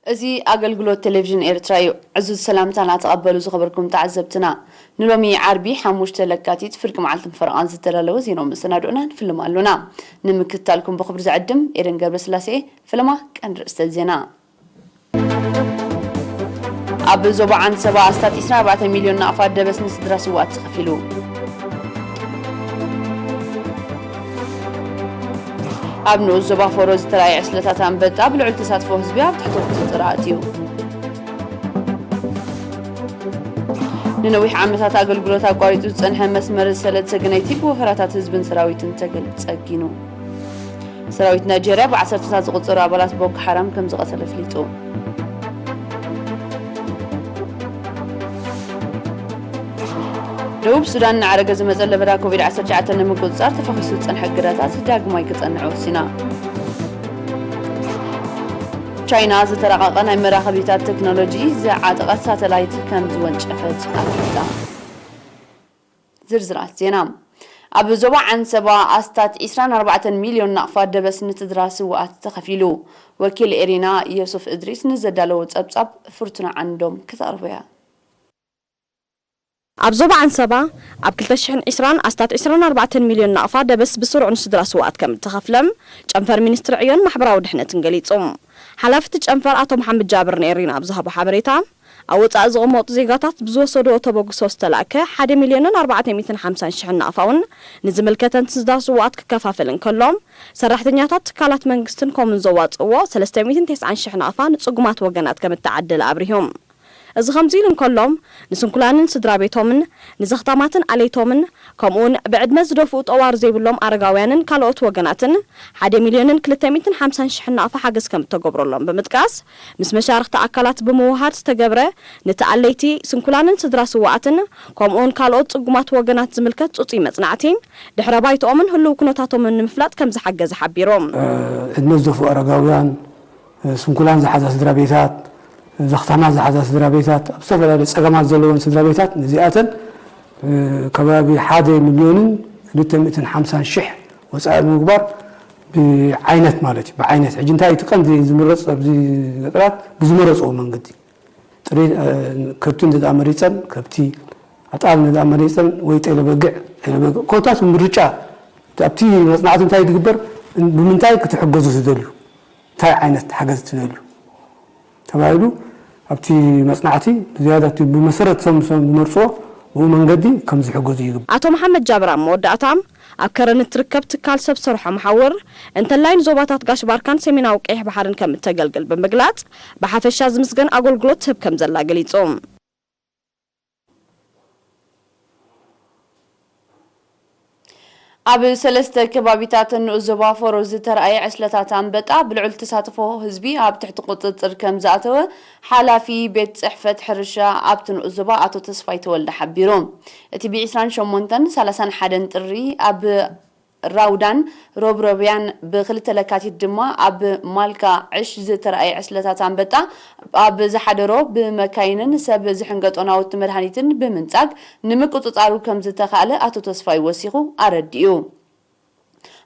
እዚ ኣገልግሎት ቴሌቪዥን ኤርትራ እዩ። ዕዙዝ ሰላምታና ተቐበሉ ዝኸበርኩም ተዓዘብትና። ንሎሚ ዓርቢ ሓሙሽተ ለካቲት ፍርቂ መዓልትን ፈረቓን ዝተዳለወ ዜናዊ መሰናድኦና ንፍልም ኣሉና። ንምክትታልኩም ብኽብሪ ዝዕድም ኤደን ገብረስላሴ። ፈለማ ቀንዲ ርእስተ ዜና። ኣብ ዞባ ዓንሰባ ኣስታት ዕስራን ኣርባዕተን ሚልዮን ናቕፋ ደበስ ንስድራ ስውኣት ተኸፊሉ። ኣብ ንኡስ ዞባ ፎሮ ዝተራእየ ዕስለታት ኣንበጣ ብልዑል ተሳትፎ ህዝቢ ኣብ ትሕቲ ቁጽጽር ኣእትዩ። ንነዊሕ ዓመታት ኣገልግሎት ኣቋሪጹ ዝጸንሐ መስመር ሰለድ ሰገነይቲ ብወፈራታት ህዝብን ሰራዊትን ተገል-፣ ጸጊኑ። ሰራዊት ናይጄርያ ብዓሰርተታት ዝቑጸሩ ኣባላት ቦኮ ሓራም ከም ዝቐተለ ኣፍሊጡ። ደቡብ ሱዳን እናዓረገ ዝመጸ ለበዳ ኮቪድ ዓሰርተ ትሽዓተ ንምቁጽጻር ተፈኺሱ ዝጸንሐ እገዳታት ዳግማይ ክጸንዕ ወሲና። ቻይና ዝተራቐቐ ናይ መራኸቢታት ቴክኖሎጂ ዝዓጠቐት ሳተላይት ከም ዝወንጨፈት ኣፍሊጣ። ዝርዝራት ዜና። ኣብ ዞባ ዓንሰባ ኣስታት ዕስራን ኣርባዕተን ሚልዮን ናቕፋ ደበስ ንስድራ ስውኣት ተኸፊሉ። ወኪል ኤሪና ዮሱፍ እድሪስ ንዘዳለዎ ጸብጻብ ፍርቱና ዓንዶም ክተቕርቦ እያ። ኣብ ዞባ ዓንሰባ ኣብ ክልተ ሽሕን ዕስራን ኣስታት ዕስራን ኣርባዕተን ሚልዮን ናቕፋ ደበስ ብስሩዕ ንስድራ ስውኣት ከም እተኸፍለም ጨንፈር ሚኒስትሪ ዕዮን ማሕበራዊ ድሕነትን ገሊጹ። ሓላፊ እቲ ጨንፈር ኣቶ መሓመድ ጃብር ንኤሪና ኣብ ዝሃቦ ሓበሬታ፣ ኣብ ወጻኢ ዝቕመጡ ዜጋታት ብዝወሰድዎ ተበግሶ ዝተላእከ ሓደ ሚልዮንን ኣርባዕተ ሚእትን ሓምሳን ሽሕን ናቕፋ እውን ንዝምልከተን ስድራ ስውኣት ክከፋፈል እንከሎ፣ ሰራሕተኛታት ትካላት መንግስትን ኮምን ዘዋጽእዎ ሰለስተ ሚእትን ተስዓን ሽሕ ናቕፋ ንጽጉማት ወገናት ከም እተዓደለ ኣብሪሁ። እዚ ከምዚ ኢሉ እንከሎ፣ ንስንኩላንን ስድራ ቤቶምን ንዘኽታማትን ኣለይቶምን ከምኡውን ብዕድመ ዝደፍኡ ጠዋሪ ዘይብሎም ኣረጋውያንን ካልኦት ወገናትን ሓደ ሚልዮንን ክልተ ሚእትን ሓምሳን ሽሕን ናቕፋ ሓገዝ ከም እተገብረሎም ብምጥቃስ፣ ምስ መሻርኽቲ ኣካላት ብምውሃድ ዝተገብረ ነቲ ኣለይቲ፣ ስንኩላንን ስድራ ስውኣትን ከምኡውን ካልኦት ጽጉማት ወገናት ዝምልከት ጽጹይ መጽናዕቲ፣ ድሕረ ባይትኦምን ህልው ኩነታቶምን ንምፍላጥ ከም ዝሓገዘ ሓቢሩ። ዕድመ ዝደፍኡ ኣረጋውያን፣ ስንኩላን ዝሓዛ ስድራ ቤታት፣ ዘኽታማት ዝሓዛ ስድራ ቤታት፣ ኣብ ዝተፈላለዩ ጸገማት ዘለወን ስድራ ቤታት ነዚኣተን፣ እ፣ ከባቢ ሓደ ሚልዮንን ክልተ ሚእትን ሓምሳን ሽሕ ወጻኢ ብምግባር ብዓይነት ማለት እዩ። ብዓይነት። ሕጂ እንታይ እቲ ቀንዲ ዝምረጽ ኣብዚ ገጠራት ብዝመረጽዎ መንገዲ። ጥሪ፣ እ፣ ከብቲ እንተ ደኣ መሪጸን፣ ከብቲ፣ ኣጣል እንተ ደኣ መሪጸን፣ ወይ ጤለ በግዕ፣ ጤለ በግዕ። ኮታስ ምርጫ ኣብቲ መጽናዕቲ እንታይ ትግበር፣ ብምንታይ ክትሕገዙ ትደልዩ? እንታይ ዓይነት ሓገዝ ትደልዩ? ተባሂሉ ኣብቲ መጽናዕቲ ብዝያዳ እቲ ብመሰረት እቶም፣ እቶም ዝመርጽዎ ብኡ መንገዲ ከም ዝሕገዙ ይግባእ። ኣቶ መሓመድ ጃብር ኣብ መወዳእታ፣ ኣብ ከረን እትርከብ ትካል ሰብ ሰርሖ መሓውር፣ እንተላይ ንዞባታት ጋሽ ባርካን ሰሜናዊ ቀይሕ ባሕርን ከም እተገልግል ብምግላጽ፣ ብሓፈሻ ዝምስገን ኣገልግሎት ትህብ ከም ዘላ ገሊጹ። ኣብ ሰለስተ ከባቢታት ንኡስ ዞባ ፎሮ ዝተራእየ ዕስለታት ኣንበጣ ብልዑል ተሳትፎ ህዝቢ ኣብ ትሕቲ ቁጽጽር ከም ዝኣተወ ሓላፊ ቤት ጽሕፈት ሕርሻ ኣብቲ ንኡስ ዞባ ኣቶ ተስፋይ ተወልደ ሓቢሩ። እቲ ብ ዕስራን ሸሞንተን ሰላሳን ሓደን ጥሪ ኣብ ራውዳን ሮብሮብያን ብክልተ ለካቲት ድማ ኣብ ማልካ ዕሽ ዝተራእየ ዕስለታት ኣንበጣ ኣብ ዝሓደሮ ብመካይንን ሰብ ዝሕንገጦ ናውቲ መድሃኒትን ብምንጻግ ንምቁጽጻሩ ከም ዝተኻእለ ኣቶ ተስፋይ ወሲኹ ኣረዲኡ።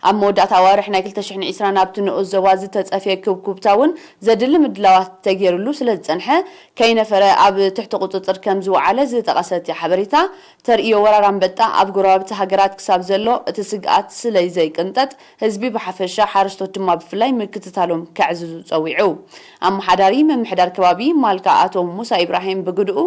ኣብ መወዳእታ ኣዋርሕ ናይ ክልተ ሽሕን ዕስራን ኣብቲ ንኡስ ዞባ ዝተጸፍየ ክብኩብታ እውን ዘድሊ ምድላዋት ተገይሩሉ ስለ ዝጸንሐ፣ ከይነፈረ ኣብ ትሕቲ ቁጽጽር ከም ዝወዓለ ዝጠቐሰ እቲ ሓበሬታ፣ ተርእዮ ወራር ኣንበጣ ኣብ ጎረባብቲ ሃገራት ክሳብ ዘሎ እቲ ስግኣት ስለ ዘይቅንጠጥ፣ ህዝቢ ብሓፈሻ ሓረስቶት ድማ ብፍላይ ምክትታሎም ከዕዝዙ ጸዊዑ። ኣመሓዳሪ ምምሕዳር ከባቢ ማልካ ኣቶ ሙሳ ኢብራሂም ብግድኡ፣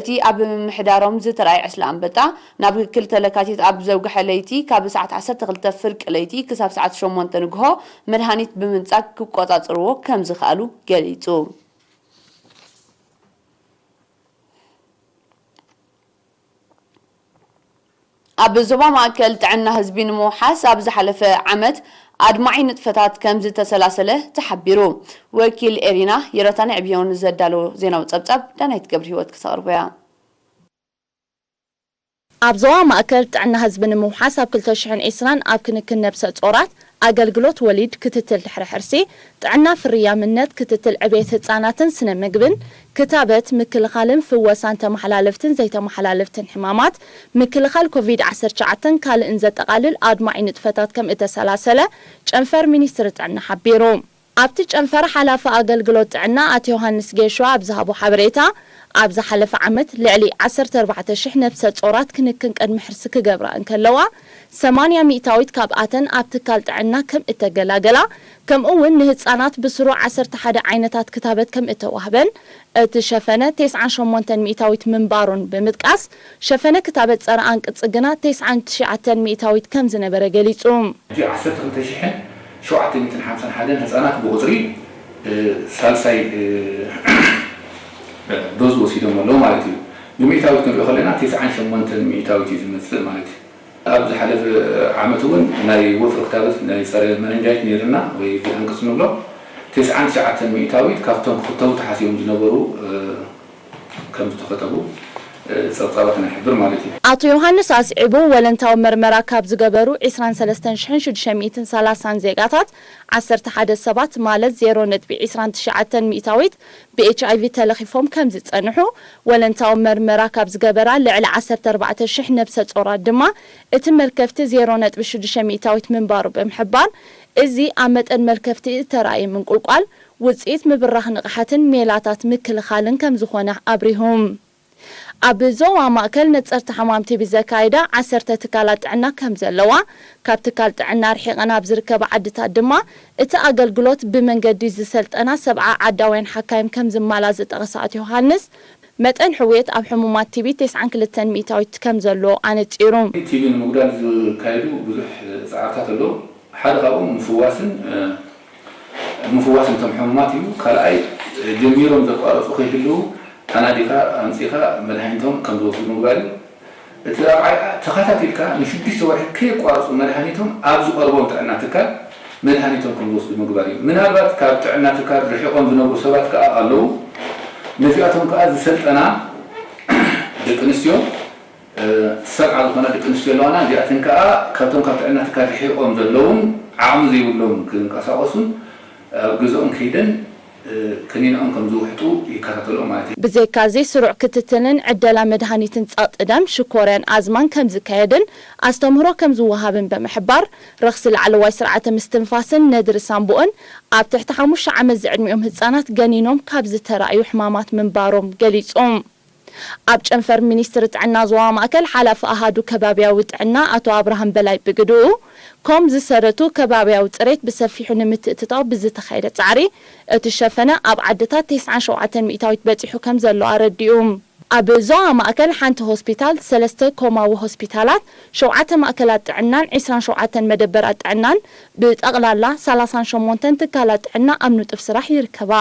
እቲ ኣብ ምምሕዳሮም ዝተራእየ ዕስለ ኣንበጣ ናብ ክልተ ለካቲት ኣብ ዘውግሐ ለይቲ ካብ ሰዓት ዓሰርተ ክልተ ፍርቂ ለይቲ ክሳብ ሰዓት ሸሞንተ ንግሆ መድሃኒት ብምንጻግ ክቆጻጸርዎ ከም ዝኸኣሉ ገሊጹ። ኣብ ዞባ ማእከል ጥዕና ህዝቢ ንምውሓስ ኣብ ዝሓለፈ ዓመት ኣድማዒ ንጥፈታት ከም ዝተሰላሰለ ተሓቢሩ። ወኪል ኤሪና የረታንዕ ብዮን ዘዳለዎ ዜናዊ ጸብጻብ ዳናይት ገብረ ህይወት ክተቕርቦ እያ። ኣብ ዞባ ማእከል ጥዕና ህዝቢ ንምውሓስ ኣብ ክልተ ሽሕን ዕስራን ኣብ ክንክን ነብሰ ጾራት፣ ኣገልግሎት ወሊድ፣ ክትትል ድሕሪ ሕርሲ፣ ጥዕና ፍርያምነት፣ ክትትል ዕብየት ህጻናትን ስነ ምግብን፣ ክታበት፣ ምክልኻልን ፍወሳን ተመሓላለፍትን ዘይተመሓላለፍትን ሕማማት፣ ምክልኻል ኮቪድ ዓሰርተ ትሽዓተን ካልእን ዘጠቓልል ኣድማዒ ንጥፈታት ከም እተሰላሰለ ጨንፈር ሚኒስትሪ ጥዕና ሓቢሩ። ኣብቲ ጨንፈር ሓላፊ ኣገልግሎት ጥዕና ኣቶ ዮሃንስ ጌሾ ኣብ ዝሃቦ ሓበሬታ፣ ኣብ ዝሓለፈ ዓመት ልዕሊ ዓሰርተ ኣርባዕተ ሽሕ ነብሰ ጾራት ክንክን ቅድሚ ሕርሲ ክገብራ እንከለዋ፣ ሰማንያ ሚእታዊት ካብኣተን ኣብ ትካል ጥዕና ከም እተገላገላ፣ ከምኡ እውን ንህጻናት ብስሩ ዓሰርተ ሓደ ዓይነታት ክታበት ከም እተዋህበን፣ እቲ ሸፈነ ተስዓን ሸሞንተን ሚእታዊት ምንባሩን ብምጥቃስ፣ ሸፈነ ክታበት ጸረ ኣንቅጺ ግና ተስዓን ትሽዓተን ሚእታዊት ከም ዝነበረ ገሊጹ። ሕጂ ዓሰርተ ክልተ ሽሕን ሸውዓተ ሚእትን ሓምሳን ሓደን ህጻናት ብቑጽሪ፣ እ፣ ሳልሳይ፣ እ፣ ዶዝ ወሲዶም ኣለዉ ማለት እዩ። ብሚእታዊት ክንሪኦ ከለና፣ ተስዓን ሸሞንተን ሚእታዊት እዩ ዝመጽእ ማለት እዩ። ኣብ ዝሓለፈ ዓመት እውን ናይ ወፍሪ ክታበት ናይ ጸረ መነንጃይት ነይርና፣ ወይ እዚ ኣንቅጽ ንብሎ፣ ተስዓን ትሽዓተን ሚእታዊት ካብቶም ክኽተቡ ተሓሲቦም ዝነበሩ፣ እ፣ ከም ዝተኸተቡ፣ እ፣ ጸብጻባትና ይሕብር ማለት እዩ። ኣቶ ዮሃንስ ኣስዒቡ፣ ወለንታዊ መርመራ ካብ ዝገበሩ ዕስራን ሰለስተን ሽሕን ሽዱሽተ ሚእትን ሰላሳን ዜጋታት፣ ዓሰርተ ሓደ ሰባት፣ ማለት ዜሮ ነጥቢ ዕስራን ትሽዓተን ሚእታዊት፣ ብኤች ኣይ ቪ ተለኺፎም ከም ዝጸንሑ፣ ወለንታዊ መርመራ ካብ ዝገበራ ልዕሊ ዓሰርተ ኣርባዕተ ሽሕ ነብሰ ጾራት ድማ፣ እቲ መልከፍቲ ዜሮ ነጥቢ ሽዱሽተ ሚእታዊት ምንባሩ ብምሕባር፣ እዚ ኣብ መጠን መልከፍቲ እተራእየ ምንቁልቋል፣ ውጽኢት ምብራኽ ንቕሓትን ሜላታት ምክልኻልን ከም ዝኾነ ኣብሪሆም። ኣብ ዞባ ማእከል ነጸርቲ ሕማም ቲ ቢ ዘካይዳ ዓሰርተ ትካላት ጥዕና ከም ዘለዋ፣ ካብ ትካል ጥዕና ርሒቐን ኣብ ዝርከባ ዓድታት ድማ እቲ ኣገልግሎት ብመንገዲ ዝሰልጠና ሰብዓ ዓዳውያን ሓካይም ከም ዝማላ ዝጠቐሰ ኣቶ ዮሃንስ፣ መጠን ሕውየት ኣብ ሕሙማት ቲ ቢ ተስዓን ክልተን ሚእታዊት ከም ዘሎ ኣነጺሩ። ቲ ቢ ንምጉዳል ዝካየዱ ብዙሕ ጻዕርታት ኣለዉ። ሓደ ካብኡ ምፍዋስን፣ እ፣ ምፍዋስ ነቶም ሕሙማት እዩ። ካልኣይ፣ እ፣ ጀሚሮም ዘቋረጹ ከይህልዉ፣ ኣናዲኻ ኣምጺኻ መድሃኒቶም ከም ዝወስዱ ምግባር እዩ። እቲ ራብዓይ፣ ተኸታቲልካ ንሽዱሽተ ወርሒ ከየቋረጹ መድሃኒቶም ኣብ ዝቐርቦም ጥዕና ትካል መድሃኒቶም ከም ዝወስዱ ምግባር እዩ። ምናልባት ካብ ጥዕና ትካል ርሒቖም ዝነብሩ ሰባት ከኣ ኣለዉ። ነዚኣቶም ከኣ ዝሰልጠና ደቂ ኣንስትዮ፣ እ፣ ሰብዓ ዝኾና ደቂ ኣንስትዮ ኣለዋና። እዚኣተን ከኣ ካብቶም ካብ ጥዕና ትካል ርሒቖም ዘለዉን ዓቕሚ ዘይብሎም ክንቀሳቐሱን ኣብ ገዝኦም ከይደን፣ እ፣ ከኒንኦም ከም ዝውሕጡ ይከታተልኦም ማለት እዩ። ብዘይካ እዚ፣ ስሩዕ ክትትልን ዕደላ መድሃኒትን ጸቕጢ ደም፣ ሽኮርያን ኣዝማን ከም ዝካየድን ኣስተምህሮ ከም ዝወሃብን ብምሕባር፣ ረኽሲ ላዕለዋይ ስርዓተ ምስትንፋስን ነድሪ ሳንቡእን ኣብ ትሕቲ ሓሙሽተ ዓመት ዝዕድሚኦም ህጻናት ገኒኖም ካብ ዝተራእዩ ሕማማት ምንባሮም ገሊጹ። ኣብ ጨንፈር ሚኒስትሪ ጥዕና ዞባ ማእከል ሓላፊ ኣሃዱ ከባብያዊ ጥዕና ኣቶ ኣብርሃም በላይ ብግድኡ፣ ኮም ዝሰረቱ ከባብያዊ ጽሬት ብሰፊሑ ንምትእትታው ብዝተኻየደ ጻዕሪ፣ እቲ ሸፈነ ኣብ ዓድታት ተስዓን ሸውዓተን ሚእታዊት በጺሑ ከም ዘሎ ኣረዲኡ። ኣብ ዞባ ማእከል ሓንቲ ሆስፒታል፣ ሰለስተ ኮማዊ ሆስፒታላት፣ ሸውዓተ ማእከላት ጥዕናን ዕስራን ሸውዓተን መደበራት ጥዕናን፣ ብጠቕላላ ሰላሳን ሸሞንተን ትካላት ጥዕና ኣብ ንጡፍ ስራሕ ይርከባ።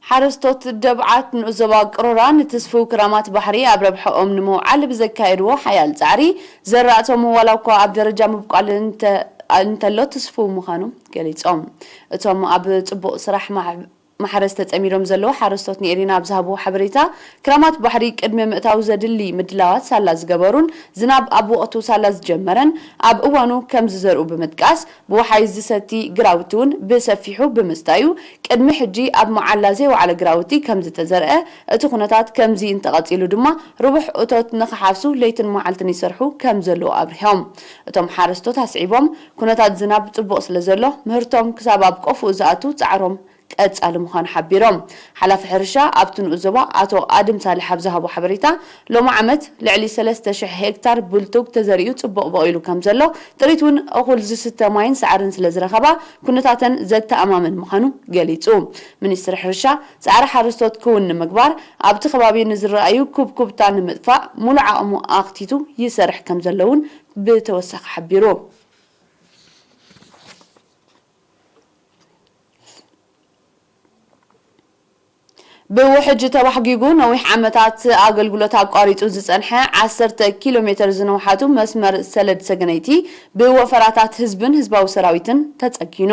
ሓረስቶት ደብዓት ንኡስ ዞባ ቅሮራ ንትስፉው ክራማት ባሕሪ ኣብ ረብሐኦም ንምውዓል ብዘካየድዎ ሓያል ጻዕሪ፣ ዘራእቶም ዋላ እኳ ኣብ ደረጃ ምብቋል እንተ-፣ እንተሎ ትስፉው ምዃኑ ገሊጾም። እቶም ኣብ ጽቡቕ ስራሕ ማሕ-፣ ማሕረስ ተጸሚዶም ዘለዉ ሓረስቶት ንኤሪና ኣብ ዝሃብዎ ሓበሬታ፣ ክራማት ባሕሪ ቅድሚ ምእታው ዘድሊ ምድላዋት ሳላ ዝገበሩን ዝናብ ኣብ ወቕቱ ሳላ ዝጀመረን፣ ኣብ እዋኑ ከም ዝዘርኡ ብምጥቃስ፣ ብወሓይ ዝሰቲ ግራውቲ እውን ብሰፊሑ ብምስታዩ፣ ቅድሚ ሕጂ ኣብ መዓላ ዘይወዓለ ግራውቲ ከም ዝተዘርአ፣ እቲ ኩነታት ከምዚ እንተቐጺሉ ድማ ርቡሕ እቶት ንኽሓፍሱ ለይትን መዓልትን ይሰርሑ ከም ዘለዉ ኣብሪሆም። እቶም ሓረስቶት ኣስዒቦም፣ ኩነታት ዝናብ ጽቡቕ ስለ ዘሎ፣ ምህርቶም ክሳብ ኣብ ቆፍኡ ዝኣቱ ጻዕሮም ቀጻሊ ምዃኑ ሓቢሮም። ሓላፊ ሕርሻ ኣብቲ ንኡስ ዞባ ኣቶ ኣድም ሳልሕ ኣብ ዝሃቦ ሓበሬታ፣ ሎሚ ዓመት ልዕሊ ሰለስተ ሽሕ ሄክታር ብልቱግ ተዘሪኡ ጽቡቕ በቑሉ ከም ዘሎ፣ ጥሪት እውን እኹል ዝስተ ማይን ሳዕርን ስለ ዝረኸባ፣ ኩነታተን ዘተኣማምን ምዃኑ ገሊጹ። ሚኒስትሪ ሕርሻ፣ ጻዕሪ ሓረስቶት ክውን ንምግባር፣ ኣብቲ ከባቢ ንዝረኣዩ ኩብኩብታ ንምጥፋእ፣ ሙሉእ ዓቕሙ ኣኽቲቱ ይሰርሕ ከም ዘሎ እውን ብተወሳኺ ሓቢሩ። ብውሕጅ ተባሕጊጉ ነዊሕ ዓመታት ኣገልግሎት ኣቋሪጹ ዝጸንሐ ዓሰርተ ኪሎ ሜተር ዝነውሓቱ መስመር ሰለድ ሰገነይቲ ብወፈራታት ህዝብን ህዝባዊ ሰራዊትን ተጸጊኑ።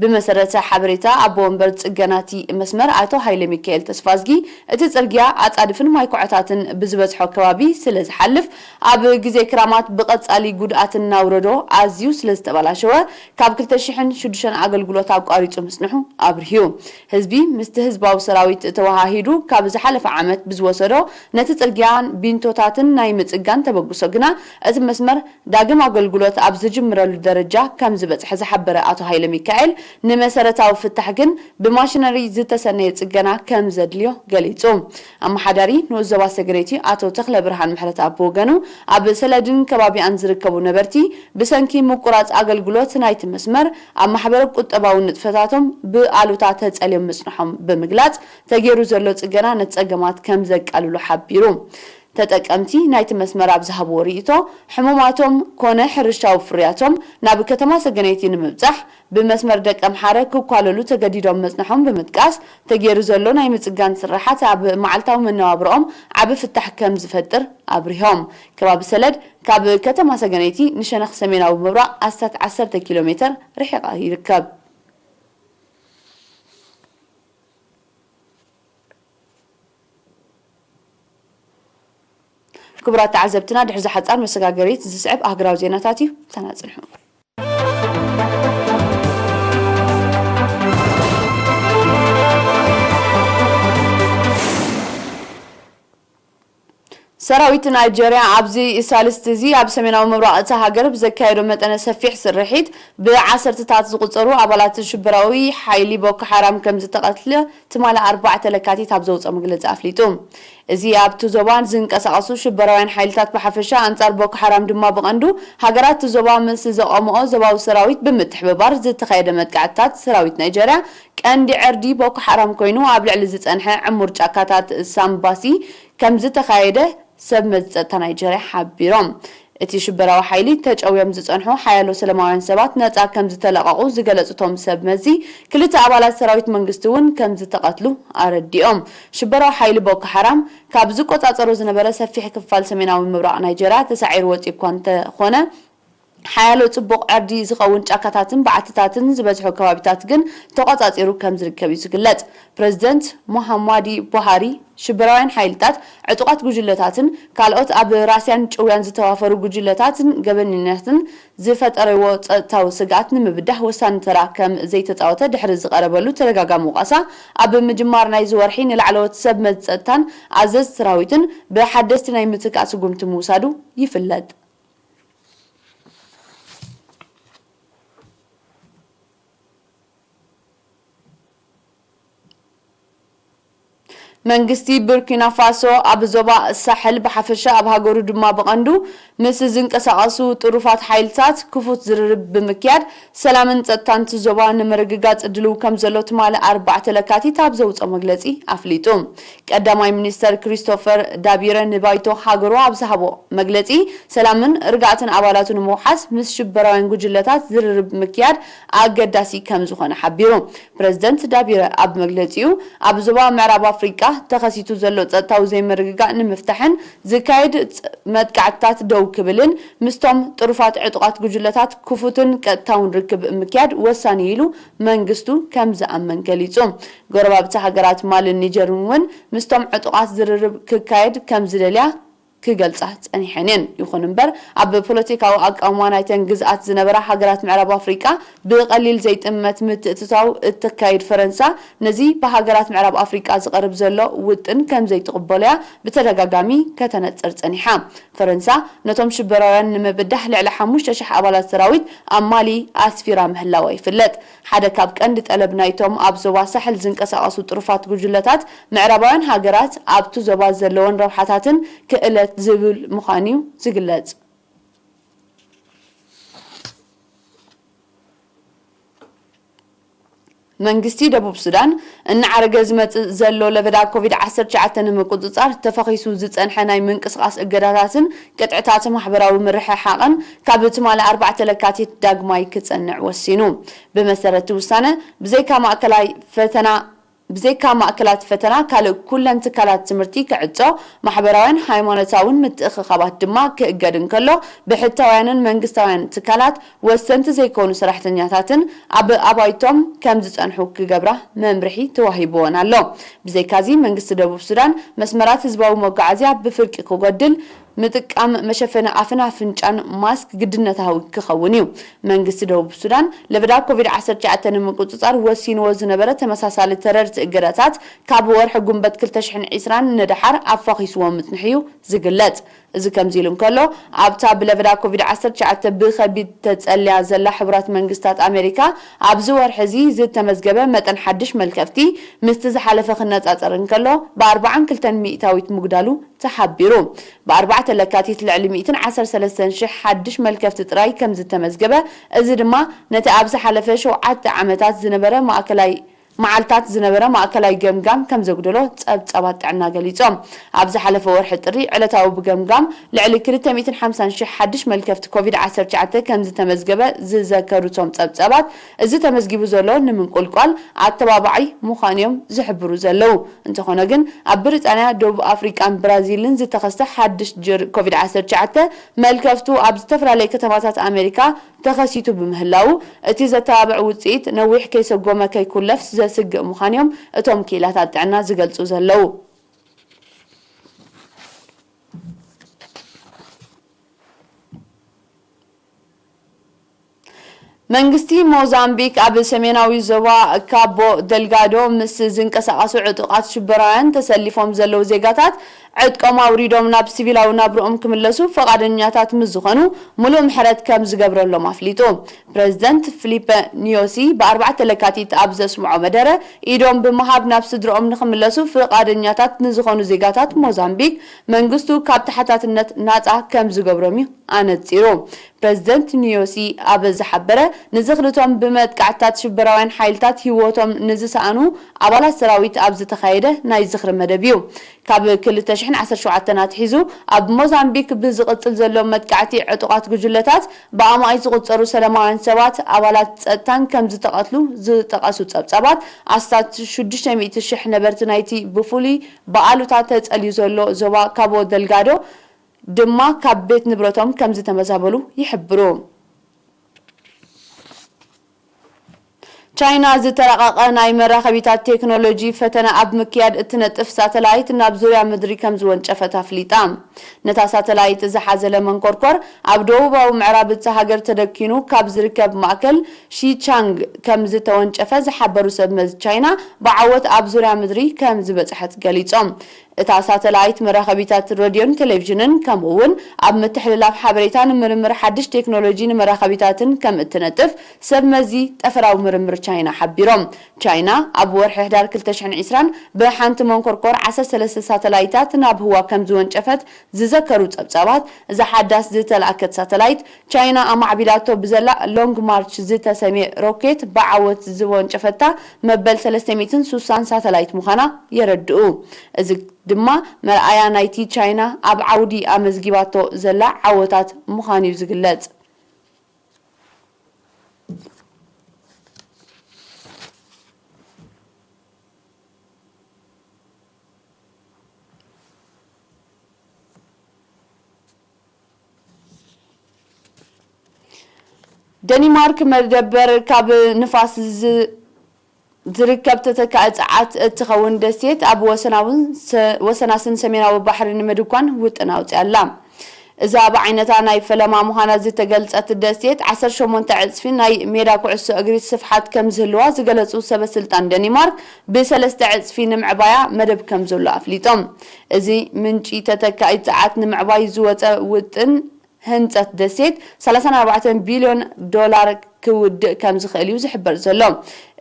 ብመሰረተ ሓበሬታ ኣቦ ወንበር ጽገናቲ መስመር ኣቶ ሃይለ ሚካኤል ተስፋዝጊ፣ እቲ ጽርግያ ኣጻድፍን ማይ ኩዕታትን ብዝበዝሖ ከባቢ ስለ ዝሓልፍ፣ ኣብ ግዜ ክራማት ብቐጻሊ ጉድኣት እናውረዶ ኣዝዩ ስለ ዝተበላሸወ፣ ካብ ክልተ ሽሕን ሽዱሽተን ኣገልግሎት ኣቋሪጹ ምጽንሑ ኣብርሂዩ። ህዝቢ ምስቲ ህዝባዊ ሰራዊት ተወሃሂዱ ካብ ዝሓለፈ ዓመት ብዝወሰዶ ነቲ ጽርግያን ቢንቶታትን ናይ ምጽጋን ተበግሶ ግና እቲ መስመር ዳግም ኣገልግሎት ኣብ ዝጅምረሉ ደረጃ ከም ዝበጽሐ ዝሓበረ ኣቶ ሃይለ ሚካኤል፣ ንመሰረታዊ ፍታሕ ግን ብማሽነሪ ዝተሰነየ ጽገና ከም ዘድልዮ ገሊጹ። ኣመሓዳሪ ንኡስ ዞባ ሰገነይቲ ኣቶ ተኽለ ብርሃን ምሕረት ኣብ ወገኑ፣ ኣብ ሰለድን ከባቢኣን ዝርከቡ ነበርቲ ብሰንኪ ምቁራጽ ኣገልግሎት ናይቲ መስመር ኣብ ማሕበረ ቁጠባዊ ንጥፈታቶም ብኣሉታ ተጸልዮም ምጽንሖም ብምግላጽ፣ ተገይሩ ዘሎ ጽገና ነቲ ጸገማት ከም ዘቃልሎ ሓቢሩ። ተጠቀምቲ ናይቲ መስመር ኣብ ዝሃብዎ ርእይቶ፣ ሕሙማቶም ኮነ ሕርሻዊ ፍርያቶም ናብ ከተማ ሰገነይቲ ንምብጻሕ ብመስመር ደቀምሓረ ክኳለሉ ተገዲዶም ምጽንሖም ብምጥቃስ፣ ተገይሩ ዘሎ ናይ ምጽጋን ስራሓት ኣብ መዓልታዊ መነባብሮኦም ዓቢ ፍታሕ ከም ዝፈጥር ኣብሪሆም። ከባቢ ሰለድ ካብ ከተማ ሰገነይቲ ንሸነኽ ሰሜናዊ ምብራቕ ኣስታት ዓሰርተ ኪሎ ሜተር ርሒቓ ይርከብ። ክቡራት ተዓዘብትና፣ ድሕሪ ዝሓጻር መሰጋገሪት ዝስዕብ ኣህጉራዊ ዜናታት እዩ። ምሳና ጽንሑ። ሰራዊት ናይጀርያ ኣብዚ ሳልስቲ እዚ ኣብ ሰሜናዊ ምብራቕ እታ ሃገር ብዘካየዶ መጠነ ሰፊሕ ስርሒት ብዓሰርተታት ዝቑጸሩ ኣባላት ሽበራዊ ሓይሊ ቦኮ ሓራም ከም ዝተቐትለ ትማሊ ኣርባዕተ ለካቲት ኣብ ዘውፅኦ መግለፂ ኣፍሊጡ። እዚ ኣብቲ ዞባ ዝንቀሳቐሱ ሽበራውያን ሓይልታት ብሓፈሻ ኣንጻር ቦኮ ሓራም ድማ ብቐንዱ ሃገራት እቲ ዞባ ምስ ዘቐምኦ ዞባዊ ሰራዊት ብምትሕብባር ዝተኻየደ መጥቃዕትታት ሰራዊት ናይጀርያ ቀንዲ ዕርዲ ቦኮ ሓራም ኮይኑ ኣብ ልዕሊ ዝጸንሐ ዕሙር ጫካታት ሳምባሲ ከም ዝተኻየደ ሰብ መዚ ጸጥታ ናይጀርያ ሓቢሮም። እቲ ሽበራዊ ሓይሊ ተጨውዮም ዝጸንሑ ሓያሎ ሰላማውያን ሰባት ነጻ ከም ዝተለቐቑ ዝገለጹ እቶም ሰብ መዚ፣ ክልተ ኣባላት ሰራዊት መንግስቲ እውን ከም ዝተቐትሉ ኣረዲኦም። ሽበራዊ ሓይሊ ቦኮ ሓራም ካብ ዝቆጻጸሮ ዝነበረ ሰፊሕ ክፋል ሰሜናዊ ምብራቕ ናይጀርያ ተሳዒሩ ወጺኡ እኳ እንተኾነ፣ ሓያሎ ጽቡቕ ዕርዲ ዝኸውን ጫካታትን በዓትታትን ዝበዝሖ ከባቢታት ግን ተቖጻጺሩ ከም ዝርከብ እዩ ዝግለጽ። ፕረዚደንት ሙሃማዲ ቡሃሪ፣ ሽበራውያን ሓይልታት፣ ዕጡቓት ጉጅለታትን ካልኦት ኣብ ራስያን ጭውያን ዝተዋፈሩ ጉጅለታትን ገበነኛታትን ዝፈጠርዎ ጸጥታዊ ስግኣት ንምብዳህ ወሳኒ ተራ ከም ዘይተጻወተ ድሕሪ ዝቐረበሉ ተደጋጋሚ ወቐሳ፣ ኣብ ምጅማር ናይዚ ወርሒ ንላዕለዎት ሰብ መዚ ጸጥታን ኣዘዝቲ ሰራዊትን ብሓደስቲ ናይ ምትካእ ስጉምቲ ምውሳዱ ይፍለጥ። መንግስቲ ቡርኪና ፋሶ ኣብ ዞባ ሳሕል ብሓፈሻ ኣብ ሃገሩ ድማ ብቐንዱ ምስ ዝንቀሳቐሱ ጥሩፋት ሓይልታት ክፉት ዝርርብ ብምክያድ ሰላምን ጸጥታን እቲ ዞባ ንምርግጋጽ ድልው ከም ዘሎ ትማሊ ኣርባዕተ ለካቲት ኣብ ዘውጽኦ መግለጺ ኣፍሊጡ። ቀዳማይ ሚኒስተር ክሪስቶፈር ዳቢረ ንባይቶ ሃገሩ ኣብ ዝሃቦ መግለጺ፣ ሰላምን ርግኣትን ኣባላቱ ንምውሓስ ምስ ሽበራውያን ጉጅለታት ዝርርብ ምክያድ ኣገዳሲ ከም ዝኾነ ሓቢሩ። ፕረዚደንት ዳቢረ ኣብ መግለጺኡ፣ ኣብ ዞባ ምዕራብ ኣፍሪቃ ተኸሲቱ ዘሎ ጸጥታዊ ዘይምርግጋእ ንምፍታሕን ዝካየድ ጸ-፣ መጥቃዕትታት ደው ክብልን ምስቶም ጥሩፋት ዕጡቓት ጉጅለታት ክፉትን ቀጥታውን ርክብ ምክያድ ወሳኒ ኢሉ መንግስቱ ከም ዝኣምን ገሊጹ። ጎረባብቲ ሃገራት ማልን ኒጀርን እውን ምስቶም ዕጡቓት ዝርርብ ክካየድ ከም ዝደልያ ክገልጻ ጸኒሐን እየን። ይኹን እምበር፣ ኣብ ፖለቲካዊ ኣቃውማ ናይተን ግዝኣት ዝነበራ ሃገራት ምዕራብ ኣፍሪቃ ብቐሊል ዘይጥመት ምትእትታው እተካይድ ፈረንሳ፣ ነዚ ብሃገራት ምዕራብ ኣፍሪቃ ዝቐርብ ዘሎ ውጥን ከም ዘይትቕበሎ'ያ ብተደጋጋሚ ከተነጽር ጸኒሓ። ፈረንሳ ነቶም ሽበራውያን ንምብዳህ ልዕሊ ሓሙሽተ ሽሕ ኣባላት ሰራዊት ኣብ ማሊ ኣስፊራ ምህላዋ ይፍለጥ። ሓደ ካብ ቀንዲ ጠለብ ናይቶም ኣብ ዞባ ሳሕል ዝንቀሳቐሱ ጥሩፋት ጉጅለታት፣ ምዕራባውያን ሃገራት ኣብቲ ዞባ ዘለወን ረብሓታትን ክእለት ዝብል ምዃኑ'ዩ ዝግለጽ። መንግስቲ ደቡብ ሱዳን፣ እናዓረገ ዝመጽእ ዘሎ ለበዳ ኮቪድ ዓሰርተ ትሽዓተ ንምቁጽጻር ተፈኺሱ ዝጸንሐ ናይ ምንቅስቓስ እገዳታትን ቅጥዕታት ማሕበራዊ ምርሕሓቕን ካብ ትማሊ ኣርባዕተ ለካቲት ዳግማይ ክጸንዕ ወሲኑ። ብመሰረት እቲ ውሳነ፣ ብዘይካ ማእከላይ ፈተና፣ ብዘይካ ማእከላት ፈተና፣ ካልእ ኩለን ትካላት ትምህርቲ ክዕጾ፣ ማሕበራውያን ሃይማኖታውን ምትእኽኻባት ድማ ክእገድ እንከሎ፣ ብሕታውያንን መንግስታውያን ትካላት ወሰንቲ ዘይኮኑ ሰራሕተኛታትን ኣብ ኣባይቶም ከም ዝጸንሑ ክገብራ መምርሒ ተዋሂብወን ኣሎ። ብዘይካዚ፣ መንግስቲ ደቡብ ሱዳን መስመራት ህዝባዊ መጓዓዝያ ብፍርቂ ክጎድል፣ ምጥቃም መሸፈኒ ኣፍን ኣፍንጫን ማስክ ግድነታዊ ክኸውን እዩ። መንግስቲ ደቡብ ሱዳን ለበዳ ኮቪድ ዓሰርተ ትሽዓተ ንምቁጽጻር ወሲንዎ ዝነበረ ተመሳሳሊ ተረርቲ እገዳታት ካብ ወርሒ ጉንበት ክልተ ሽሕን ዕስራን ንደሓር ኣፋኺስዎ ምጽንሑ እዩ ዝግለጽ። እዚ ከምዚ ኢሉ እንከሎ፣ ኣብታ ብለበዳ ኮቪድ ዓሰርተ ትሽዓተ ብኸቢድ ተጸልያ ዘላ ሕቡራት መንግስታት ኣሜሪካ፣ ኣብዚ ወርሒ እዚ ዝተመዝገበ መጠን ሓድሽ መልከፍቲ ምስቲ ዝሓለፈ ክነጻጸር እንከሎ፣ ብኣርባዓን ክልተን ሚእታዊት ምጉዳሉ ተሓቢሩ። ብኣርባዕተ ለካቲት ልዕሊ ሚእትን ዓሰርተ ሰለስተን ሽሕ ሓድሽ መልከፍቲ ጥራይ ከም ዝተመዝገበ፣ እዚ ድማ ነቲ ኣብ ዝሓለፈ ሸውዓተ ዓመታት ዝነበረ ማእከላይ መዓልታት ዝነበረ ማእከላይ ገምጋም ከም ዘጉደሎ ጸብጻባት ጥዕና ገሊጾም። ኣብ ዝሓለፈ ወርሒ ጥሪ ዕለታዊ ብገምጋም ልዕሊ ክልተ ሚእትን ሓምሳን ሽሕ ሓድሽ መልከፍቲ ኮቪድ ዓሰርተ ትሽዓተ ከም ዝተመዝገበ ዝዘከሩ እቶም ጸብጻባት፣ እዚ ተመዝጊቡ ዘሎ ንምንቁልቋል ኣተባባዒ ምዃኑ እዮም ዝሕብሩ ዘለዉ። እንተኾነ ግን፣ ኣብ ብሪጣንያ፣ ደቡብ ኣፍሪቃን ብራዚልን ዝተኸስተ ሓድሽ ጅር ኮቪድ ዓሰርተ ትሽዓተ መልከፍቱ ኣብ ዝተፈላለየ ከተማታት ኣሜሪካ ተኸሲቱ ብምህላዉ፣ እቲ ዘተባብዕ ውጽኢት ነዊሕ ከይሰጎመ ከይኩለፍ ዘስግእ ምዃኑ እዮም እቶም ክኢላታት ጥዕና ዝገልጹ ዘለዉ። መንግስቲ ሞዛምቢክ ኣብ ሰሜናዊ ዞባ ካቦ ደልጋዶ ምስ ዝንቀሳቐሱ ዕጡቓት ሽበራውያን ተሰሊፎም ዘለዉ ዜጋታት ዕጥቆም ኣውሪዶም ናብ ሲቪላዊ ናብርኦም ክምለሱ ፈቓደኛታት ምስ ዝኾኑ፣ ምሉእ ምሕረት ከም ዝገብረሎም ኣፍሊጡ። ፕረዚደንት ፊሊፐ ኒዮሲ ብኣርባዕተ ለካቲት ኣብ ዘስምዖ መደረ፣ ኢዶም ብምሃብ ናብ ስድርኦም ንኽምለሱ ፍቓደኛታት ንዝኾኑ ዜጋታት ሞዛምቢክ፣ መንግስቱ ካብ ተሓታትነት ናጻ ከም ዝገብሮም እዩ ኣነጺሩ። ፕረዚደንት ኒዮሲ ኣብ ዝሓበረ፣ ንዝኽሪ እቶም ብመጥቃዕትታት ሽበራውያን ሓይልታት ህይወቶም ንዝሰኣኑ ኣባላት ሰራዊት ኣብ ዝተኻየደ ናይ ዝኽሪ መደብ እዩ። ካብ ክልተ ሽሕን ዓሰርተ ሸውዓተን ኣትሒዙ ኣብ ሞዛምቢክ ብዝቕጽል ዘሎ መጥቃዕቲ ዕጡቓት ጉጅለታት ብኣማኢት ዝቑጸሩ ሰላማውያን ሰባት፣ ኣባላት ጸጥታን ከም ዝተቐትሉ ዝጠቐሱ ጸብጻባት፣ ኣስታት ሽዱሽተ ሚእቲ ሽሕ ነበርቲ ናይቲ ብፍሉይ ብኣሉታ ተጸልዩ ዘሎ ዞባ ካቦ ደልጋዶ ድማ ካብ ቤት ንብረቶም ከም ዝተመዛበሉ ይሕብሩ። ቻይና ዝተራቐቐ ናይ መራኸቢታት ቴክኖሎጂ ፈተነ ኣብ ምክያድ እትነጥፍ ሳተላይት ናብ ዙርያ ምድሪ ከም ዝወንጨፈት ኣፍሊጣ። ነታ ሳተላይት ዝሓዘለ መንኮርኮር ኣብ ደቡባዊ ምዕራብ እታ ሃገር ተደኪኑ ካብ ዝርከብ ማእከል ሺቻንግ ከም ዝተወንጨፈ ዝሓበሩ ሰብ መዚ ቻይና፣ ብዓወት ኣብ ዙርያ ምድሪ ከም ዝበጽሐት ገሊጾም። እታ ሳተላይት መራኸቢታት ሬድዮን ቴሌቪዥንን፣ ከምኡ እውን ኣብ ምትሕልላፍ ሓበሬታን ምርምር ሓድሽ ቴክኖሎጂ ንመራኸቢታትን ከም እትነጥፍ ሰብ መዚ ጠፈራዊ ምርምር ቻይና ሓቢሮም። ቻይና ኣብ ወርሒ ሕዳር ክልተ ሽሕን ዕስራን ብሓንቲ መንኮርኮር ዓሰርተ ሰለስተ ሳተላይታት ናብ ህዋ ከም ዝወንጨፈት ዝዘከሩ ጸብጻባት፣ እዛ ሓዳስ ዝተላእከት ሳተላይት፣ ቻይና ኣማዕቢላቶ ብዘላ ሎንግ ማርች ዝተሰምየ ሮኬት ብዓወት ዝወንጨፈታ መበል ሰለስተ ሚእትን ስሳን ሳተላይት ምዃና የረድኡ። እዚ ድማ መርኣያ ናይቲ ቻይና ኣብ ዓውዲ ኣመዝጊባቶ ዘላ ዓወታት ምዃኑ እዩ ዝግለጽ። ደኒማርክ መደበር ካብ ንፋስ ዝ-፣ ዝርከብ ተተካኢ ጸዓት እትኸውን ደሴት ኣብ ወሰናውን ሰ-፣ ወሰናስን ሰሜናዊ ባሕሪ ንምድኳን ውጥን ኣውጺኣ ኣላ። እዛ ብዓይነታ ናይ ፈለማ ምዃና ዝተገልጸት ደሴት፣ ዓሰርተ ሸሞንተ ዕጽፊ ናይ ሜዳ ኩዕሶ እግሪ ስፍሓት ከም ዝህልዋ ዝገለጹ ሰበ ስልጣን ደኒማርክ፣ ብሰለስተ ዕጽፊ ንምዕባያ መደብ ከም ዘሎ ኣፍሊጦም። እዚ ምንጪ ተተካኢ ጸዓት ንምዕባይ ዝወጸ ውጥን ህንጸት ደሴት፣ ሰላሳን ኣርባዕተን ቢልዮን ዶላር ክውድእ ከም ዝኽእል እዩ ዝሕበር ዘሎ።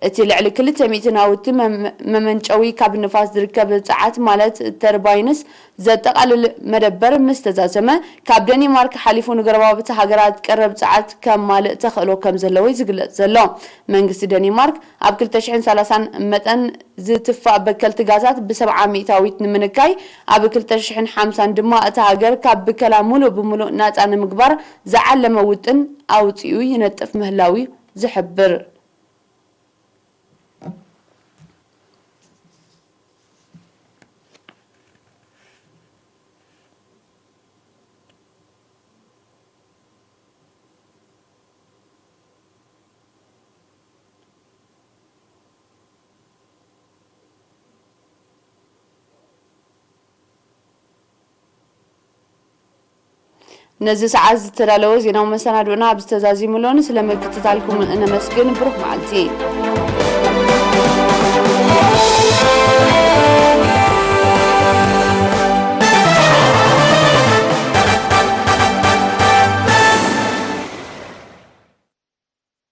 እቲ ልዕሊ ክልተ ሚእቲ ናውቲ መም-፣ መመንጨዊ ካብ ንፋስ ዝርከብ ጸዓት፣ ማለት ተርባይንስ ዘጠቓልል መደበር ምስ ተዛዘመ፣ ካብ ደኒማርክ ሓሊፉ ንጎረባብቲ ሃገራት ቀረብ ጸዓት ከማልእ ተኽእሎ ከም ዘለዎ እዩ ዝግለጽ ዘሎ። መንግስቲ ደኒማርክ ኣብ ክልተ ሽሕን ሰላሳን መጠን ዝትፋእ በከልቲ ጋዛት ብሰብዓ ሚእታዊት ንምንካይ፣ ኣብ ክልተ ሽሕን ሓምሳን ድማ እታ ሃገር ካብ ብከላ ሙሉእ ብሙሉእ ናጻ ንምግባር ዝዓለመ ውጥን ኣውጺኡ ይነጥፍ ምህላዉ እዩ ዝሕብር። ነዚ ሰዓት ዝተዳለወ ዜናዊ መሰናድኡና ኣብዚ ተዛዚሙ ኣሎ። ንስለ ምክትታልኩም እነመስግን። ብሩኽ መዓልቲ።